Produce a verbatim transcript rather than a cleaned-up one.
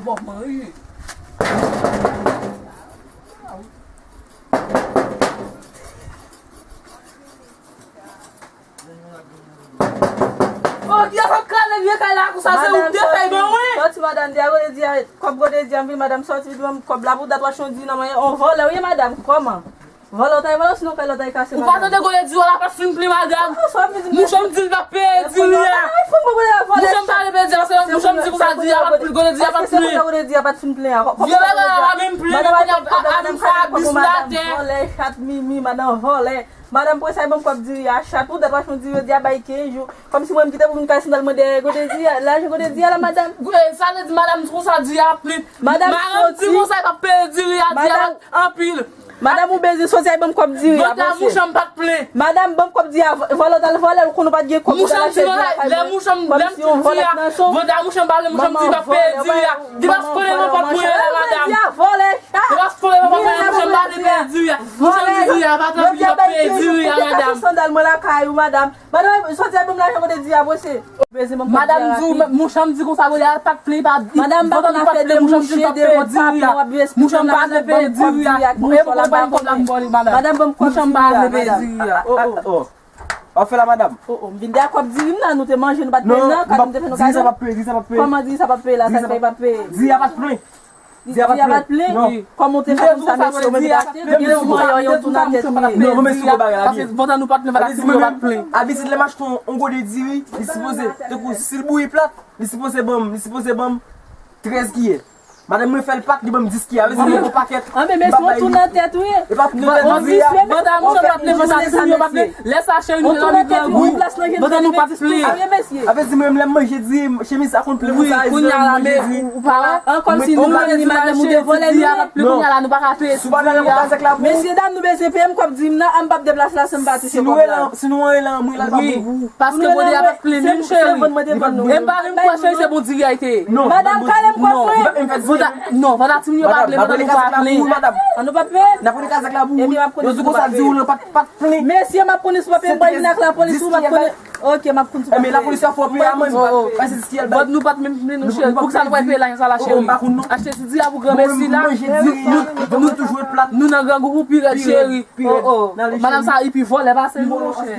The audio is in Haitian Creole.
Bon, mwen, wi. Oh, ki sa k ale vye kay la konsa, se ou k te fè l ban mwen? Sòti, madanm, di a Gode Di a, kòb Gode Di a, m vin, madanm, sòti, di mwen kòb la pou dat w ap chonji nan mwen, on vòlè, wi, madanm, kòman? Vòlè, w ta vòlè, sinon kay la w ta kase, madanm. Ou pa tande Gode Di a, la pa fin plen, madanm. Mouche m di l pa peye diri a. Mouche m pa vle peye diri a, paske mouche m di konsa diri a pa plen, Gode Di a pa plen. Vye bagay la pa menm plen, madanm, madanm, madanm, vòlè, chat, mimi, madanm, vòlè. Madanm, prese ban m kòb diri a, chat, pou dat w ap chonji diri a, bay kenz jou. Kòmsi mwen m kite pou vin kay sandal mwen dèyè Gode Di a, lajan Gode Di a la, madanm. Sa vle di, madanm, di konsa diri a plen. Madanm, madanm, di konsa, e pa peye diri a, diri a anpil. Madanm, ou bezwen soti al ban m kòb diri a, vòlè. Mouche m pa t plen. Madanm, ban m kòb diri a, vòlè, w t al vòlè, ou konn ou pa t gen kòb, ou t al achte diri a, kòmsi yon vòlè nan son. Vòlè, mouche m di l pa peye diri a. Depi lè m pa t plen la, madanm. Depi lè m pa t plen, mouche m pa t peye diri a. Mouche m di diri a pa t anpil, yo peye diri a, madanm. Sandal mwen lakay ou, madanm. Madanm, soti al ban m lajan Gode Di a, prese. Madanm di w, mouche m di konsa, Gode a pa t plen, pa. Madanm, pa konn afè de mouche, de vòt, pa plen, w ap vin esplike m lajan, ban m kòb diri a, ki mouche la ba mwen. Madanm, ban m kòb diri a, madanm. Oh, oh. W ap fè la, madanm? Oh, oh, m vin de a kòb diri m nan, nou te manje, nou pa t peye nan, kòb m te fè nou kado. Diri sa p ap peye, diri sa p ap peye. Kòman diri sa p ap peye la, sa fè l p ap peye? Diri a pa t plen. Diri a pa t plen. Non. Kòman w te fè konsa, mesye, ou menm ki achte, gen yon manyo, yon tou nan tèt ou ye. Non, mwen mesye, gwo bagay la byen. Paske pandan nou pa t plen, pa t si yo pa t plen. Abitid lè m achte yon gode diri, li sipoze, tankou si l bouyi plat, li sipoze ban m, li sipoze ban m trèz kiyè. Madanm mwen fè l pak, li ban m dis kiyè. Sa vle di mwen gon pakèt. Anben, mesye, yon tou nan tèt ou ye. E pa tou nan tèt ou ye. Pandan mouche m pa t plen, pandan ti moun yo pa t plen. Lè sa cheri nou te nan grangou, pandan nou pa t plen. Sa vle di mwen menm lè m manje diri, chemiz sa konn plen konsa, lè m manje diri. Ou pa wè? An, kòmsi nou menm ni madanm ou de vòlè nou ye. Kounye a la nou pa ka peye diri a. Mesye dam, nou bezwen peye m kòb diri m nan, an m p ap deplase la san m pa touche kòb la. Si nou anrele an mwen, l al pa bon pou ou. Paske gode a pa t plen menm, cheri. E m pa menm kwè, cheri, se bon diri a te ye. Madanm, kale m kòb mwen. Non, pandan ti moun yo pa t plen, pandan nou pa t plen. An nou pa t plen? N ap rele kazèk la pou ou. Yo di konsa diri w lan pa t plen. Mesye, m ap konnen si w pa peye, m pral vin ak lapolis, ou m ap konnen. Ok, m ap konnen si w pa peye. Ebyen lapolis yo fò peye a, man. Bòt nou pa t menm plen non, cheri. Poukisa nou pral peye lajan sa la, cheri? Achte ti diri a pou granmesi la. Nou, nou, nou nan grangou pou pi rèd, cheri. Oh, oh. Madanm sa, li pi vòlè pase nou, monchè.